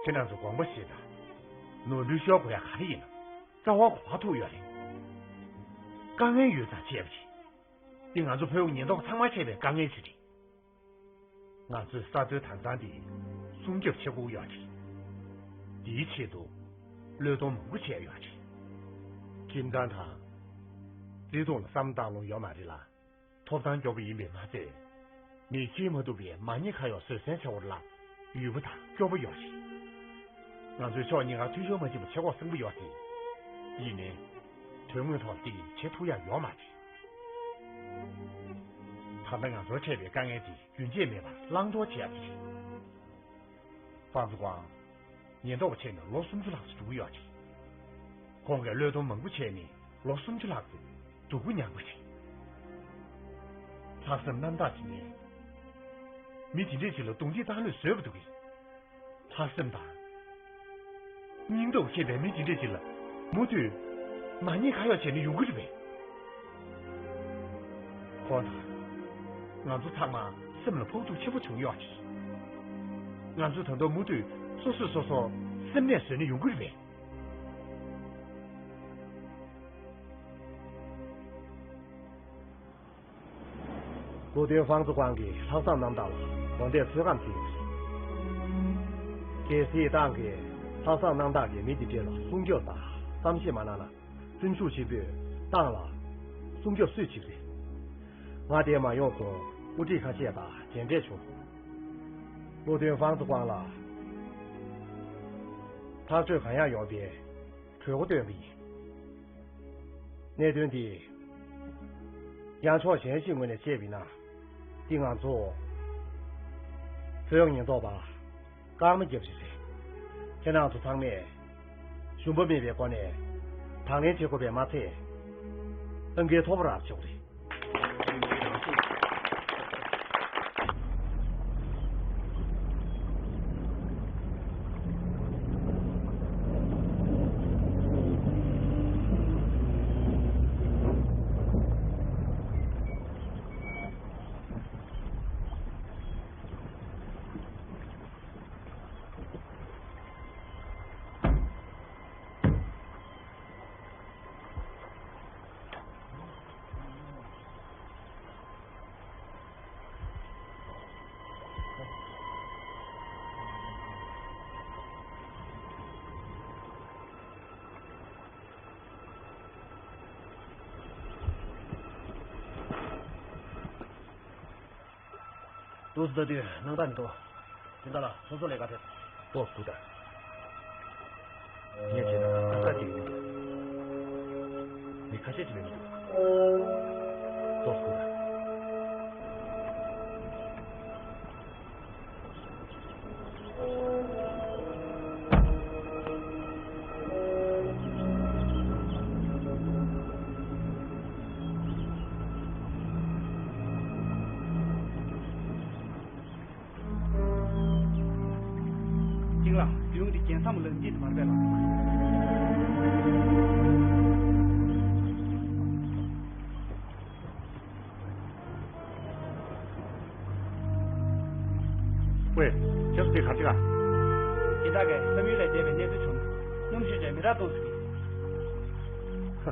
ཁྱེད་རང་ཚོ་དགོངས་པ་བཞེས་དང་། ནོར་འཁྲུལ་ཤོར་དགོས་ཡ་ག་རེ་ཡིན་ན། རྩ་བ་གོ་བ་ཐུག་ཡོད་རེད། དཀའ་ངལ་ཡོད་ཙང་བྱས་པ་རེད། འདི་ང་ཚོ་བོད་ཉེན་རྟོག་ཚང་མར་འཕྲད་པའི་དཀའ་ངལ་ཞིག་རེད། ང་ཚོའི་ས་མཐོའི་དྭངས་གཙང་འདི་སྲུང་སྐྱོབ་བྱེད་དགོས་ཡོད་རེད། འདིའི་ཆེད་དུ་བློས་གཏོང་མང་པོ་བྱས་ཡོད་རེད། ཁྱིམ་ཚང་དང་བརྩེ་དུང་ལ་བསམ་བློ་བཏང་ལོང་ཡོད་མ་རེད་ལ། ཐོབ་ཐང་སྐྱོ་པོ་ཡིན་པས་མ་ཚད། མི་འཁྱེར་མ་ཐུབ་པའི་མ་ཉེས་ཁ་གཡོག་བཟོད་བསྲན་བྱ་བ་ལ་ཡུལ་པོ་དང་སྐྱོ་པོ་ཡོད་རེད། ང་ཚོའི་ཕྱོགས་གཉིས་ཀ་འཐུས་ཤོར་མ་ཕྱིན་པ་བྱེད་དགོས་བསམ་གྱི་ཡོད་དེ། ཡིན་ནའི། དོན་དངོས་ཐོག་འདི་བྱེད་ཐུབ་ཡ་ཡོད་མ་རེད། ད་ལྟ་ང་ཚོར་འཕྲད་པའི་དཀའ་ངལ་འདི་རྒྱུན་ཆད་མེད་པར་བླང་དོར་བྱེད་ཡ་དེ་རེད། ཧྥང་ཙི་ཀོང་། ཉེན་རྟོག་པ་བྱས་ནས་ལོ་སུམ་ཅུ་ལྷག་ཙམ་འགྲོ་གི་ཡོད་རེད། ཁོང་གིས་བློས་གཏོང་མང་པོ་བྱས་ནས་ལོ་སུམ་ཅུ་ལྷག་ཙམ་སྡུག་པོ་མྱངས་པ་རེད། ལྷག་བསམ་རྣམ་དག་ཅིག་ནས། མི་དེ་འདྲས་ཅིག་ལ་རྡུང་རྡེག་བཏང་ལུགས་བཟོས་པ་འདུག་གས། ལྷག་བསམ་དང་། སྙིང་སྟོབས་མཁས་པའི་མི་དེ་འདྲས་ཅིག་ལ་མུ་མཐུད་མ་ཉེས་ཁ་གཡོག་བྱས་ནས་ཡོང་གི་རེད་པས། ཁོང་དང་། ང་ཚོ་ཚང་མ་སེམས་ལ་ཕོག་ཐུག་ཆེན་པོ་བྱུང་ཡོད་རེད། ང་ཚོ་ད་དུང་མུ་མཐུད་སོ་སོས་སོ་སོར་སེམས་ནད་བཟོས་ནས་ཡོང་གི་རེད་པས། བློ་མཐུན་ཧྥང་ཙི་ཀོང་གིས་ལྷག་བསམ་རྣམ་དག་ལ་དགོངས་དག་ཚོད་བགམ་བྱས་ཡོད་པ་རེད། གལ་སྲིད་ཏང་གིས་ལྷག་བསམ་རྣམ་དག་གི་མི་འདི་འདྲས་ལ་སྲུང་སྐྱོབ་དང་བསམ་ཤེས་མ་གནང་ན། སེམས་ཤུགས་ཆེན་པོས་ཏང་ལ་སྲུང་སྐྱོབ་སུས་བྱེད་ཀྱི་རེད། ང་དེ་མ་ཡོང་གོང་དབུ་ཁྲིད་ཁ་ཤས་དང་མཇལ་འཕྲད་བྱུང་། བློ་མཐུན་ཧྥང་ཙི་ཀོང་ལ་ཐག་གཅོད་གང་ཡག་ཡོང་བའི་གྲོས་འགོ་བཏོན་པ་ཡིན། གནད་དོན་འདི་ཡང་ཕྱོགས་གཞན་ཞིག་ངོས་ནས་བཤད་པ་ཡིན་ན། འདི་ང་ཚོ་བོད་ཉེན་རྟོག་པ་རྐང་མ་བརྒྱབ་ཞིག་རེད། ཁྱེད་རང་ཚོ་ཚང་མས་ཞུམ་པ་མེད་པའི་སྒོ་ནས་དང་ལེན་བྱེད་དགོས་པས་མ་ཚད། ཨང་ཀའི་ཐོབ་པ་རག་ཆོག་རེད། འདུག་སེ་ལྟ་དུས་སྣང་དག་མི་འདུག་དེ་འདྲ་ལ་སོ་སོ་ལས་ཀ་དེ་ཏོག་ཙམ་སྒུག་དང་། ངས་བྱས་ན་ཏག་ཏག་ཅིག་ཡིན་མི་འདུག་མི་ཁ་ཤས་ཅིག་མེད་མི་འདུག་ཏོག་ཙམ་སྒུག་དང་། ཅིང་ལགས། རྒྱུན་འདི་རྒྱལ་མཚམས་ལ་འདི་མར་པས་ལགས། ཝེ། ཁྱེད་ཚོ་དེ་ག་རེ་བྱེད་ག་དེ་དག་གིས་བསམ་ཡུལ་ལས་འདས་པའི་གནས་ཚུལ་བྱུང་ན། སྣུམ་ཞིག་བྱས་མི་རག་གཏོང་ཟེར་གི། དེ་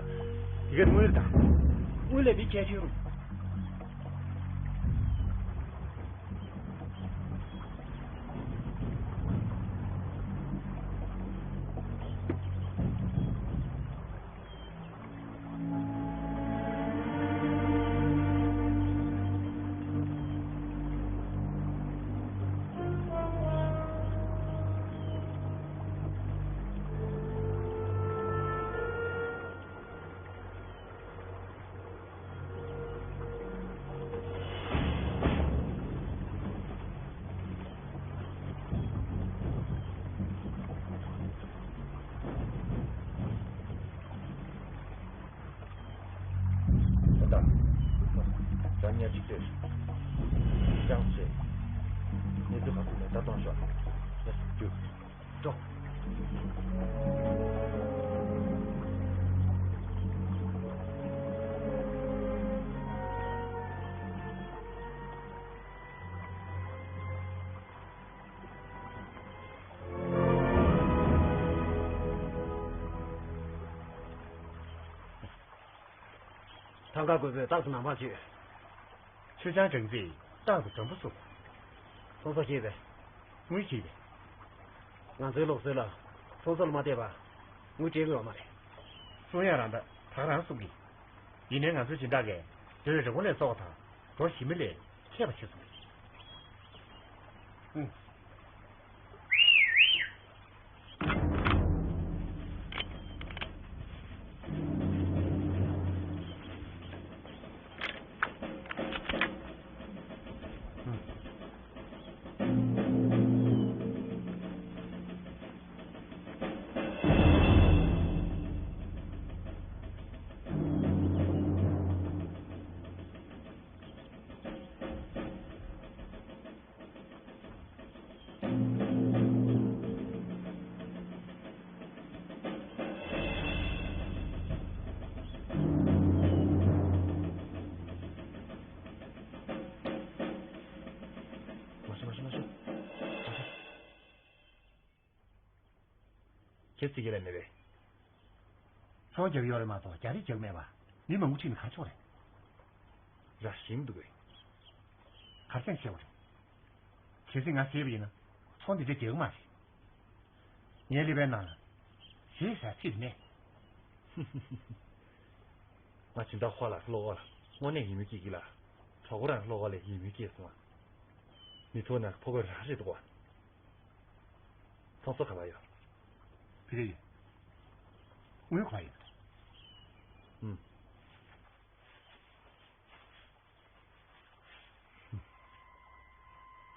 ག་དངུལ་དང་། དངུལ་ལས་མི་ཁྱད་ཆོས་རུང་། ད་ལྟ། ད་ཉལ་གཅིག་ལྟོས། ཅང་ཆེ། ཉལ་དུས་ག་ཚོད་ནས་ད་གཏོང་ཤོག་ཉལ་རྒྱུགས། འགྲོ། ཐང་ག་རྒོད་པོས་རྟག་ཏུ་ནང་པར་བྱོས། མཆོད་ཆང་སྦྲང་རྩིས་རྟག་ཏུ་འགྲམ་པོ་བསུབ། ཚོང་ཟོག་སྐྱེས་པས། དངུལ་གྱིས་པས། ང་ཚོའི་ལུགས་སྲོལ་ལ་ཚོང་ཟོག་ལ་མ་བལྟས་པར་དངུལ་སྤྲད་དགོས་པ་མ་རེད། གསུང་ཡག་རང་ད་ད་ག་རང་གསུང་གི། ཡིན་ནའི་ང་ཚོའི་སྦྱིན་བདག་གིས་སྡེ་བའི་རི་བོང་ལས་གསོ་བ་དང་གྲོ་ཞིམ་པ་ལས་མཁས་པ་ཤོད་སོང་། ཨུ། མ་ཤི་མ་ཤི་མ་ཤི། ཁྱེད་ཚིག་གི་ལས་མེད་པས། ཚོང་རྒྱག་ཡོད་རེད་མ་གཏོགས་རྒྱ་རིགས་རྒྱག་མེད་པ། མི་མང་པོ་ཁྲིད་ནས་ག་ཆོག་རེད། ར་ཞིམ་འདུག་གས། གར་ཅན་ཆེ་བ་རེད། གལ་སྲིད་ང་བྱས་པ་ཡིན་ན། ཚོང་འདི་འདྲ་རྒྱག་གི་མ་རེད། ངའི་ཀླད་པའི་ནང་ལ། ཞེ་ས་ཚིག་མེད། ང་སྦྱིན་བདག་ཧོ་ལགས་བློ་ཁོག་ལ་དངོས་གནས་ཡིད་མོས་སྐྱེ་གི་ལ། གྲོགས་པོ་རང་བློ་ཁོག་ལ་ཡིད་མོས་སྐྱེས་སོང་ང་། མི་ཚོ་ནང་ཕོ་རྒོད་རང་རེད་འདུག་ག། ཚོང་ཟོག་ག་པར་ཡོད། ཕ་གི་ཡོད། དངུལ་ག་པར་ཡོད། ཧུམ།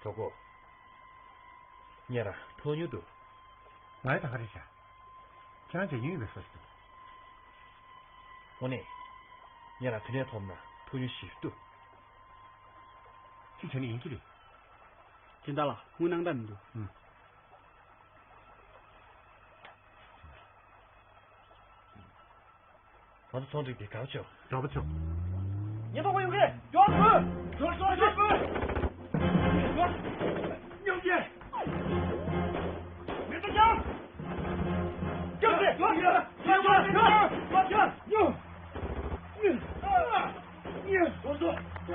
གྲོགས་པོ། ངས་རང་ཐོབ་མྱོང་འདུག་ང་ཡི་ད་ག་རེ་བྱ། ཁྱེད་རང་བྱེད་མྱོང་ཡོད་པའི་བཟོ་ཞིག་འདུག་དངོས་གནས། ངས་རང་དེ་ནས་ཐོབ་ན་ཐོབ་མྱོང་ཞིག་འདུག་ཅིག་བྱས་ན་ཡིན་གྱི་རེད། སྦྱིན་བདག་ལགས་དངུལ་སྣང་དག་མི་འདུག་ཨུམ། ང་ཚོ་ཚོང་འགྲིག་དེ་གང་བྱུང་། གྲོགས་པོ་ཚོ། ཉེན་རྟོག་པ་ཡོང་གི་རེད། མགྱོགས་སོང་། མགྱོགས་སོང་། མགྱོགས་སོང་། མཉམ་རྒྱལ། མེ་ཏོག་ཅན། མཉམ་རྒྱལ། མཉམ་རྒྱལ། མཉམ་རྒྱལ། མཉམ་རྒྱལ། མཉམ་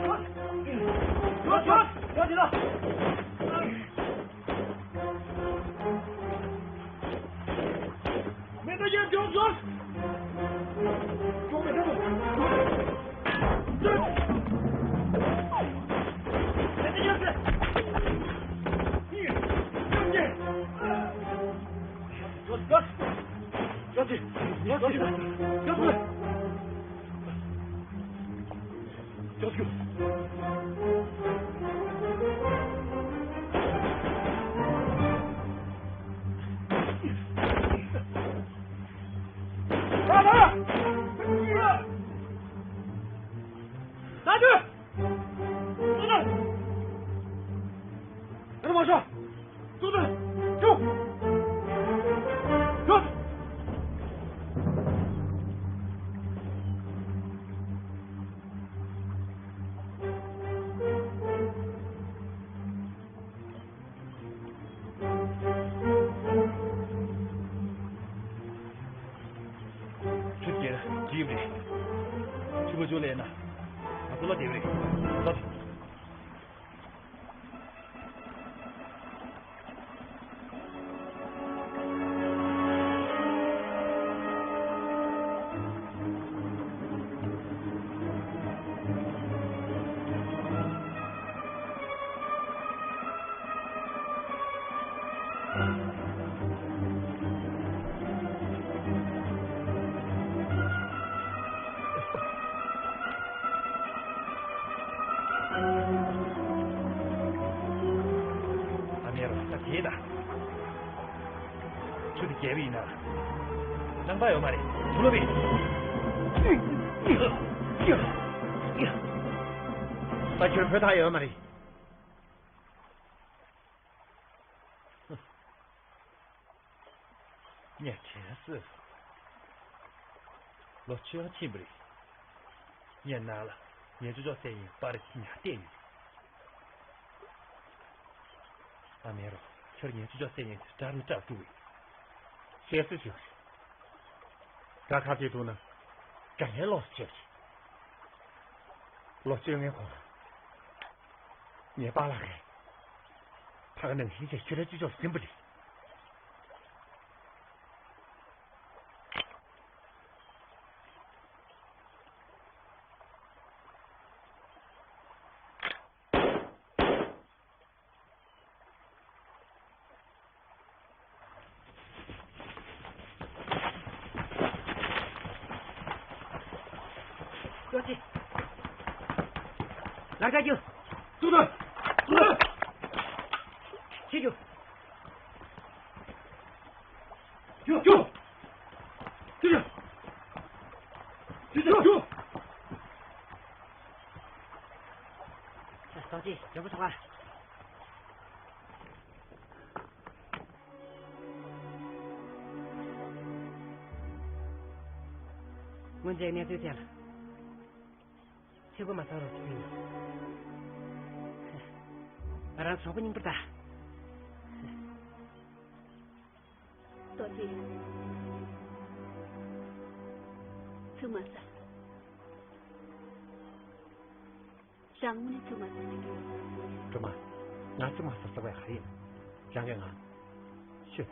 རྒྱལ། མཉམ་རྒྱལ། ཇུ་ལེ་ན། ང་ཚོ་ལ་དེ་རེད། ལོ། ཨ་མེ་རོ་ད་དེ་ད། ཆུ་དེ་རྒྱལ་པོ་ཡིན་ན། ནང་པ་ཡོད་མ་རེད། བུ་ལོ་བས། ད་ཁྱོད་བོད་ཐག་ཡོད་མ་རེད། ངས་དྲན་སོང་། ལོ་བཅོ་ལྔ་ཕྱིན་པ་རེད། ངས་ནང་ལ་ངའི་ཅོ་ཅོག་བསད་ཡིན་པར་ཉར་བསྡད་ཡོད། ཨ་མེ་རོ། ཁྱོད་ངའི་ཅོ་ཅོག་བསད་ཡིན་དེ་སྐྲག་རུ་སྐྲག་འདུག་བས། བཤད་སྲོལ་ཞིག་ཡོད་རེད། དགྲ་ཁ་གཏད་ཐུབ་ན་དགྲ་ལན་ལོག་སུ་བྱེད་པ་རེད། ལོ་བཅོ་ལྔའི་གོང་ལ་ངའི་པཱ་ལགས་ཀྱིས་ཕ་གི་ནང་བཞིན་བྱས་ཁྱོད་རའི་ཅོ་ཅོག་ཟིན་པ་རེད། རྡོ་རྗེ། ལར་ཀ་རྒྱུག་ཏུ་ཏུ། ཏུ་ཏུ། ཕྱི་རྒྱུག་རྒྱུག་རྒྱུག་རྒྱུག་རྒྱུག་རྒྱུག་རྡོ་རྗེ་མགྱོགས་པོ་ཐོག་ཨ། སྔོན་ཆད་གནས་ཚུལ་དེ་ལ་ཚིག་པ་མ་ཚང་རོགས་ཞུ་ཡིན། ང་རང་གྲོགས་པོ་རྙིང་པ་ད། རྡོ་རྗེ། ཚིག་མ་ཟ། རང་དངོས་གནས་ཚིག་མ་ཟ་ཟེར་གྱི་ཡོད། སྒྲོལ་མ། ང་ཚིག་མ་ཟ་ཟེར་བ་ག་རེ་ཡིན། རང་གིས་ང་ཤོད་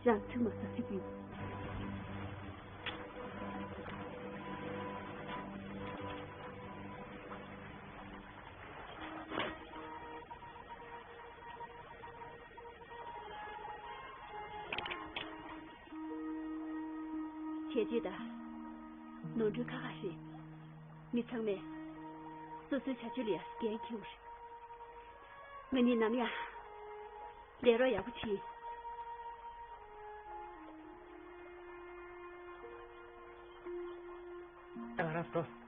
དང་། རང་ཚིག་མ་ཟ་ཟེར་གྱི་ཡོད། བྱས་རྗེས་དང་། ནོར་འཁྲུལ་ཁག་ཁག་རེད། མི་ཚང་མས་སོ་སོའི་བྱ་སྤྱོད་ལ་ཡང་འགན་འཁྱེར་དགོས་རེད། ང་གཉིས་ནམ་ཡང་ལས་རོགས་ཡག་པོ་བྱེད། ད་ང་རང་ཚོ།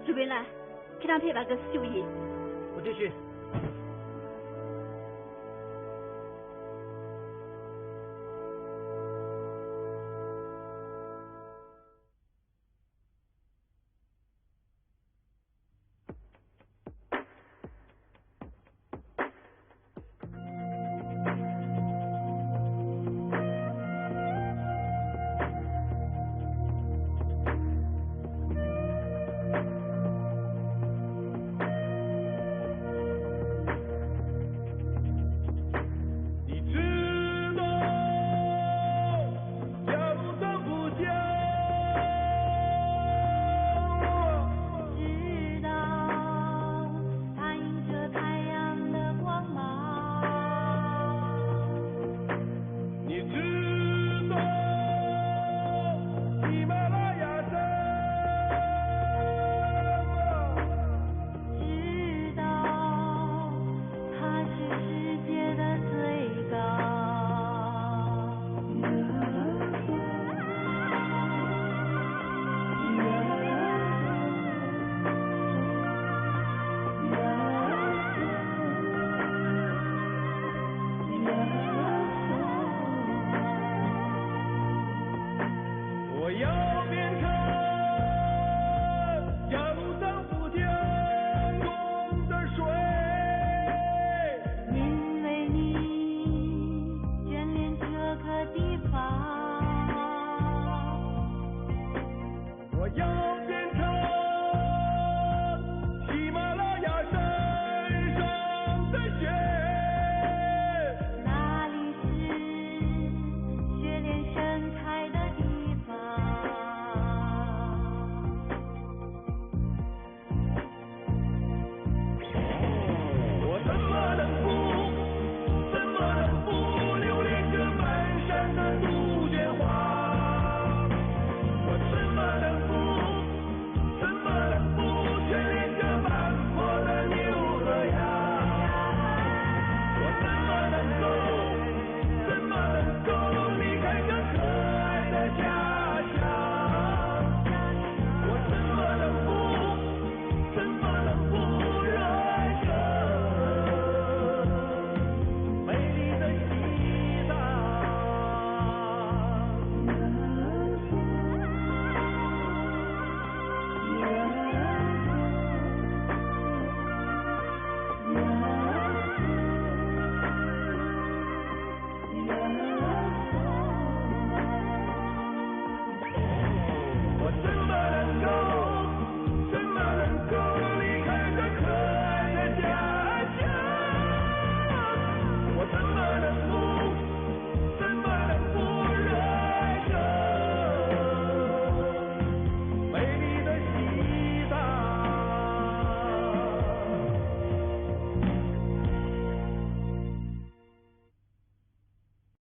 ཀྲུའུ་ཝེ་ལགས། ཁྱེད་རང་ཕེབས་པར་དགའ་བསུ་ཞུ་གི་ཡིན། གོ་ཐོས་ཞུ། Yo,